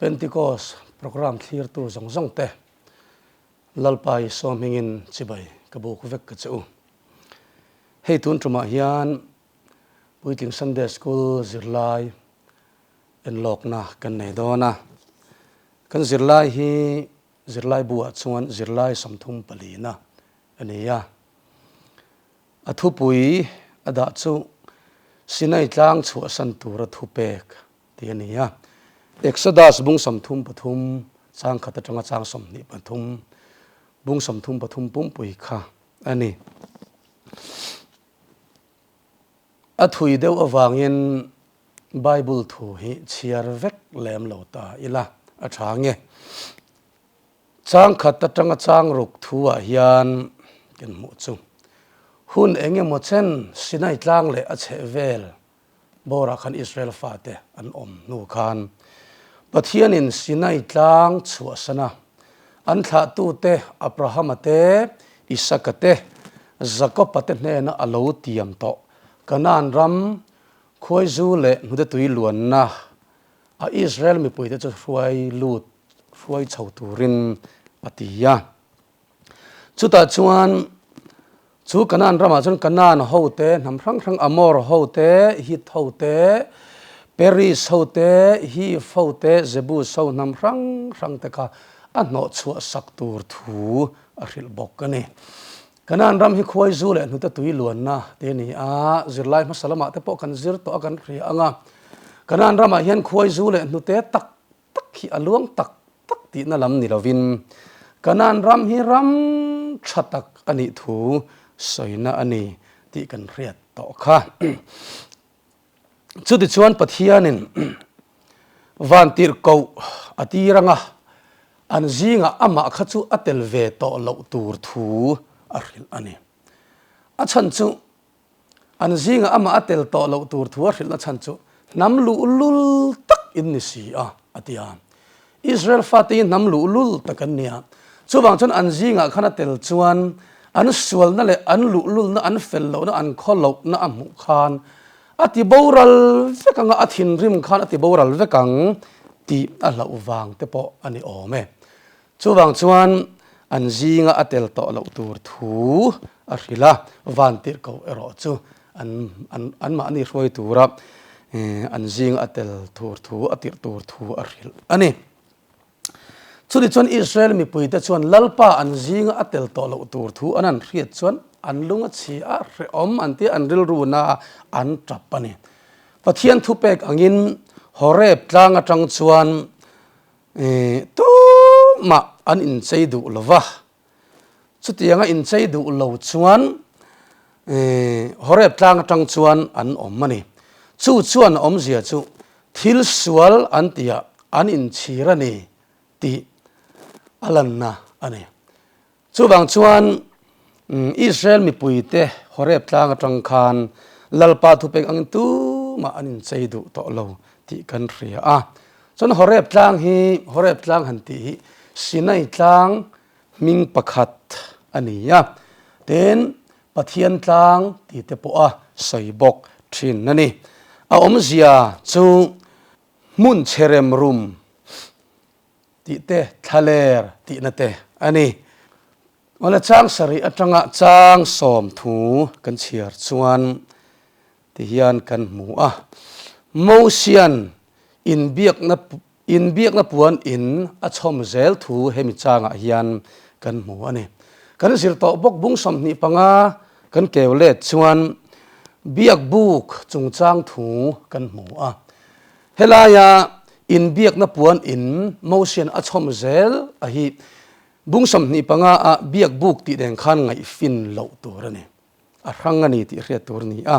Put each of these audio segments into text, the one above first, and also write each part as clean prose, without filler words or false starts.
Pentecost programme thlirtu zawng zawng te Lalpa Isua hmingin chibai ka buk vek ka che u. Hei tun tumah hian Puitling Sunday School zirlai enlawkna kan nei dawn a. Kan zirlai hi zirlai buah chuan zirlai 34na a ni a. A thupui a dah chu Sinai tlang chhuahsan tura thupek tih a ni a. Exodus bung 33 chang khat atanga chang 23 bung 33 pumpui kha a ni. A thui deuh avangin Bible thu hi chhiar vek lem lo ta ila a tha nge. Chang khat atanga chang ruk thu ah hian kan hmuh chu hun eng emaw chen Sinai tlang leh a chheh vel bawrah khan Israel fate an awm hnu khan Pathianin Sinai tlang chhuahsana an thlahtute Abrahama te, Isaka te, Jakoba te hnena a lo tiam tawh Kanaan ram khuaizu leh hnute luanna a Israel mipuite chu hruai lut hruai chho turin a ti a. Chutah chuan chu Kanaan ramah chuan Kanaan hote, hnam hrang hrang Amor hote, Hit hote, Peris hote, Hiv hote, Jebus ho hnam hrang hrang te kha a hnawh chhuah sak tur thu a hrilh bawk a ni. Kanaan ram hi khuai zu leh hnute tui luanna te a ni a, zirlai hmasa lamah te pawh kan zir tawh a kan hria ang a. Kanaan ramah hian khuai zu leh hnute tak tak hi a luang tak tak tihna lam ni lovin Kanaan ram hi ram tha tak a nih thu sawina a ni tih kan hriat tawh kha. Chutichuan Pathianin vantirhkoh a tir anga an zingah amah kha chu a tel ve tawh loh tur thu a hrilh a ni. A chhan chu An zingah amah a tel tawh loh tur thu a hrilhna chhan chu hnam luhlul tak in ni si a, a ti a. Israel fate hi hnam luhlul tak an ni a, chuvang chuan an zingah khan a tel chuan an sualna leh an luhlulna, an fel lohna, an khaw lohna a hmuh khan a ti boral vek ang a, a thinrim khan a ti boral vek ang tih a hlauh vang te pawh a ni awm e. Chuvang chuan an zinga a tel tawh loh tur thu a hrilh a, vantirhkoh erawh chu an anmahni hruai tura an zinga a tel tur thu a tirh tur thu a hrilh a ni. Chutih chuan Israel mipuite chuan Lalpa an zinga a tel tawh loh tur thu an han hriat chuan an lung a chhi a, hrehawm an ti a, an rilruna an tap a ni. Pathian thupek angin Horeb tlang atang chuan Tumah an inchei duh lo va, chutianga inchei duh lo chuan Horeb tlang atang chuan an awm a ni. Chu chuan a awmzia chu thil sual an tihah an inchhir a ni tih a lanna a ni. Chuvang chuan Israel mipuite Horeb tlang atang khan Lalpa thupek angin tumah an inchei duh tawh lo tih kan hria a. Chuan Horeb tlang hi, Horeb tlang han tih hi Sinai tlang hming pakhat a ni a, tin Pathian tlang tih te pawh a sawi bawk thin a ni. A awmzia chu hmun chherem rum tih te, thlaler tihna te a ni. Awle chang sarih atanga chang sawm thu kan chhiar chuan ti hian kan hmu a, Mosian inbiakna inbiakna puan in a chhawm zel thu hemi changah hian kan hmu a ni. Kan zir tawh bawk bung 25 kan keu let chuan biakbuk chungchang thu kan hmu a. Helaia inbiakna puan in Mosian a chhawm zel a hi bung 25 ah biak buk tih deng khan ngaihfin loh tur a ni. A hrang a ni tih hriat tur a ni a.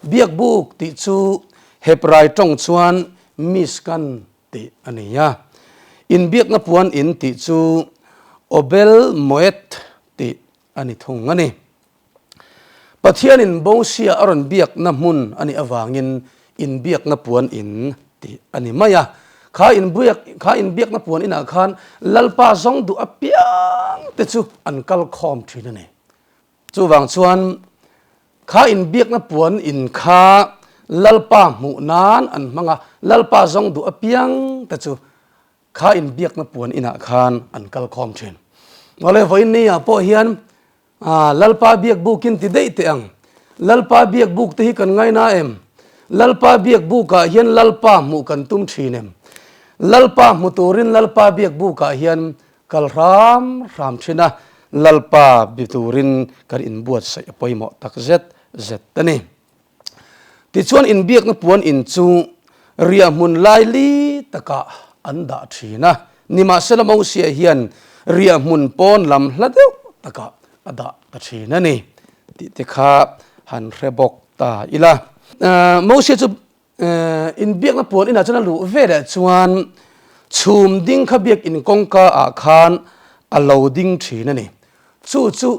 Biak buk tih chu Hebrai tawng chuan Mishkan tih a ni a. Inbiakna puan in tih chu Obel Moed tih a ni thung a ni. Pathianin Mosia a rawn biakna hmun a nih avangin inbiakna puan in tih a ni mai a. Kha inbiak kha inbiakna puan inah khan Lalpa zawng duh apiang te chu an kal khawm thin a ni. Chuvang chuan kha inbiakna puan in kha Lalpa hmuh nan an hmang a, Lalpa zawng duh apiang te chu. Kha inbiakna puan inah khan an kal khawm thin. Awle vawiin ni ah pawh hian Lalpa biakbuk in ti daih teh ang. Lalpa biakbuk te hi kan ngaina em? Lalpa biakbuk ah hian Lalpa hmuh kan tum thin em? Lalpa hmu turin Lalpa biakbuk ah hian kal hram hram thin a, Lalpa bi turin kan inbuatsaih a pawimawh tak zet zet a ni. Tichuan inbiakna puan in chu riahhmun laili takah an dah thin a, nimahsela Mosia hian riahhmun pawn lam hla deuh takah a dah ta thin a ni tih te kha han hre bawk ta ila. Mosia chu inbiakna puan inah chuan a luh veleh chuan chhum ding kha biakin kawngka ah khan a lo ding thin a ni. Chu chu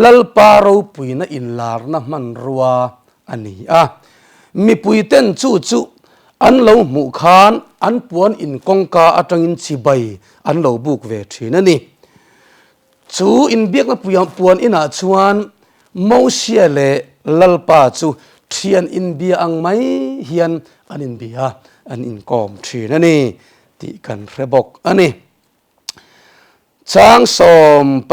Lalpa ropuina inlarna hmanrua a ni a. Mipuiten chu chu an lo hmuh khan an puan in kawngka atangin chibai an lo buk ve thin a ni. Chu inbiakna puan inah chuan Mosia leh Lalpa chu thian inbia ang mai hian an inbia, an inkawm thin a ni tih kan hre bawk a ni. Chang 12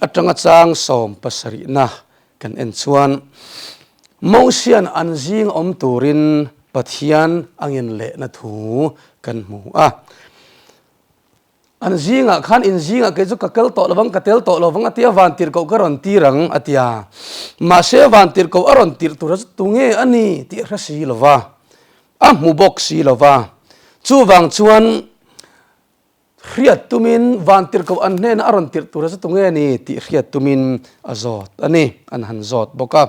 atanga chang 17na kan en chuan Mosian an zing awm turin Pathian a ngen lehna thu kan hmu a. An zingah khan in zingah kei chu ka kal tawh lovang, ka tel tawh lovang a tia, vantirhkoh ka rawn tir ang a tia. Mahse vantirhkoh a rawn tirh tura chu tunge a ni tih a hre si lova, a hmu bawk si lova. Chuvang chuan Hriat tumin vantirhkoh an hnenah a rawn tirh tur a chu tunge ni tih hriat tumin a zawt a ni, an han zawt bawk a.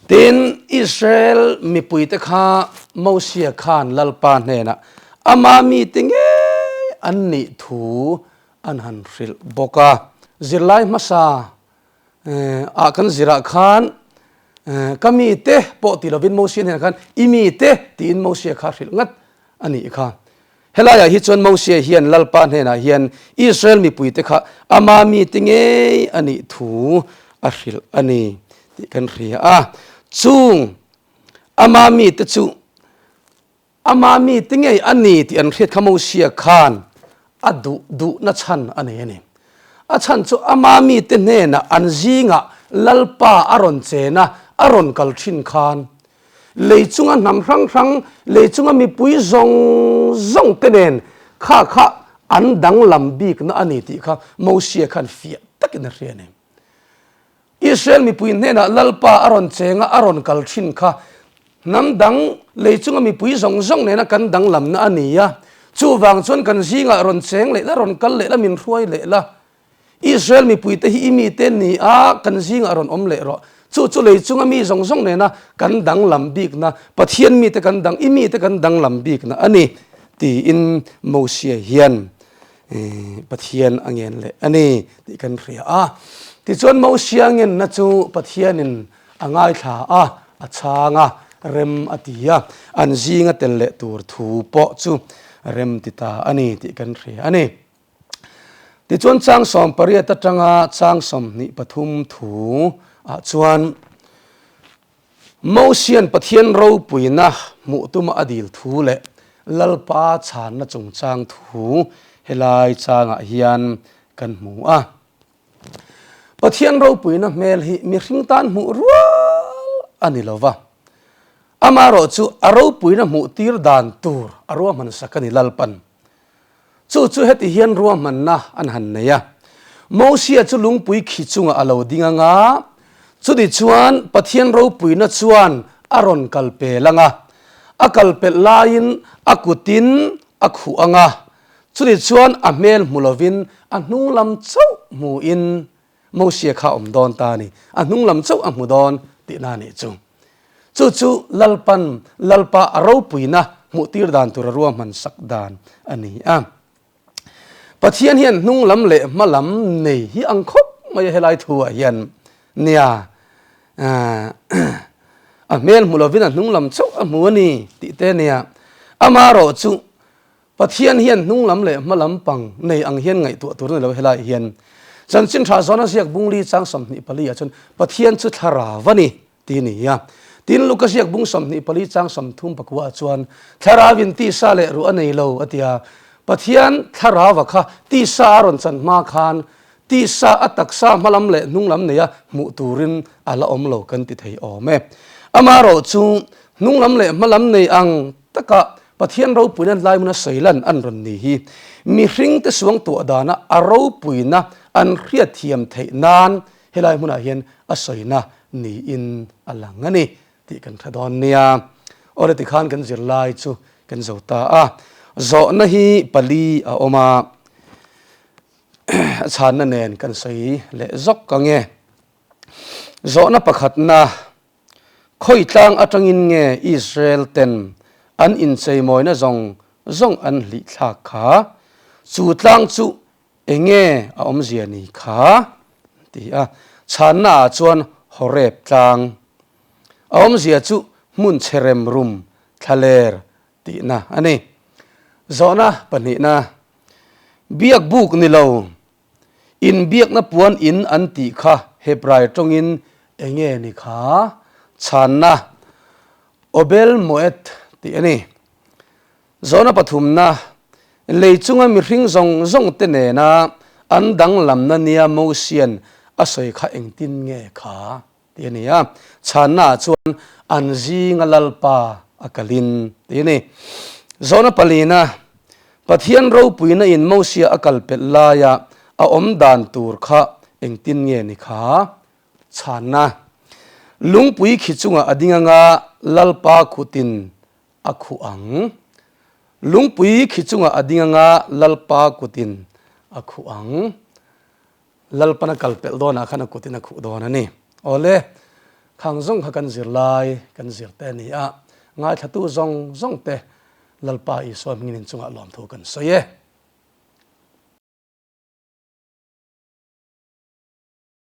Tin, Israel mipuite kha Mosia khan Lalpa hnenah ama mite ngei an nih thu an han hrilh bawk a. Zirlai hmasa ah kan zirah khan ka mite pawh ti lovin Mosia hnenah khan i mite tiin Mosia kha hrilh ngat a nih kha. Helaiah hi chuan Mosia hian Lalpa hnenah hian Israel mipuite kha ama mite ngei a nih thu a hrilh a ni tih kan hria a. Chung ama mite chu ama mite ngei a ni tih an hriat kha Mosia khan a duh duhna chhan a nei a ni. A chhan chu ama mite hnenah an zingah Lalpa a rawn chen a, a rawn kal thin khan Lei chunga hnam hrang hrang, lei chunga mipui zawng zawng te nen kha kha an danglam bikna a ni tih kha Mosia khan fiah takin a hria a ni. Israel mipui hnenah Lalpa a rawn cheng a, a rawn kal thin kha hnam dang lei chunga mipui zawng zawng nena kan danglamna a ni a, chuvang chuan kan zingah rawn cheng leh la, rawn kal leh la, min hruai leh la. Israel mipuite hi i mite ni a, kan zingah rawn awm leh rawh. Chu chu lei chunga mi zawng zawng nena kan danglam bikna, Pathian mite kan dang, i mite kan danglam bikna a ni, tiin Mosia hian Pathian a ngen leh a ni tih kan hria a. Tichuan Mosia ngenna chu Pathianin a ngaithla a, a chhang a, rem a ti a, an zinga tel leh tur thu pawh chu rem ti ta a ni tih kan hria a ni. Tichuan chang 18 atanga chang 23 thu ah chuan Mosian Pathian ropuina hmuh tuma a dil thu leh Lalpa chhanna chungchang thu helai changah hian kan hmu a. Pathian ropuina hmel hi mihring tan hmuh rual a ni lo va, amaherawh chu a ropuina hmuh tir dan tur a ruahman sak a ni Lalpan. Chu chu heti hian ruahmanna an han nei a, Mosia chu lungpui khi chungah a lo ding ang a, chuti chuan Pathian ropuina chuan a rawn kal pel ang a, a kal pelh laiin a kutin a khuh ang a, chuti chuan a hmel hmu lovin a hnung lam chauh hmuin Mosia kha a awm dawn ta a ni, a hnung lam chauh a hmu dawn tihna a nih chu. Chu chu Lalpan Lalpa a ropuina hmuhtir dan tura ruahman sak dan a ni a. Pathian hian hnung lam leh hma lam nei hi ang khawp mai a helai thu ah hian nia a hmel hmu lovin a hnung lam chauh a hmu a ni tih te nia. Amaherawh chu Pathian hian hnung lam leh hma lam pang nei ang hian ngaihtuah tur a ni lo helaiah hian. Chanchin tha zawn a ziak bung li chang 24 ah chuan Pathian chu thlarau a ni ti a ni a. Tin Luka ziak bung 24 chang 34 ah chuan thlarau in tisa leh ruh a nei lo a ti a. Pathian Thlarauva kha tisa a rawn chan hma khan tisa a taksa hmalam leh hnunglam neia hmuh turin a la awm lo kan ti thei awm e. Amaherawh chu hnunglam leh hmalam nei ang taka Pathian ropuina lai hmuna sawi lan an rawn ni hi mihringte suangtuah dana a ropuina an hriatthiam theih nan helai hmunah hian a sawina niin a lang a ni tih kan hre dawn nia. Awle tikhan kan zirlai chu kan zo ta a, zawhna hi pali a awm a, a chhanna nen kan sawi leh zawk ang e. Zawhna pakhatna, Khawi tlang atangin nge Israel ten an incheimawina zawng zawng an hlih thlak kha? Chu tlang chu enge a awmzia ni kha? An ti a. Chhanna ah chuan Horeb tlang. A awmzia chu hmun chhe rem rum thlaler tihna a ni. Zawhna pahnihna, Biakbuk ni lo Inbiakna puan in an tih kha Hebrai tawngin enge ni kha? Chhanna, Obel Moed tih a ni. Zawhna pathumna, Lei chunga mihring zawng zawng te nena an danglamna nia Mosian a sawi kha engtin nge kha? Tih a ni a, chhannaah chuan an zinga Lalpa a kalin tih a ni. Zawhna palina, Pathian ropuina in Mosia a kal pelh laia a awm dan tur kha engtin nge ni kha? Chhanna, Lungpui khi chungah a ding anga Lalpa khutin a khuh ang. Lungpui khi chungah a ding anga Lalpa kutin a khuh ang. Lalpan a kal pelh dawnah khan a kutin a khuh dawn a ni. Awle, khang zawng kha kan zir lai, kan zir te a ni a, ngaithlatu zawng zawng te Lalpa Isua hmingin inchungah lawmthu kan sawi e.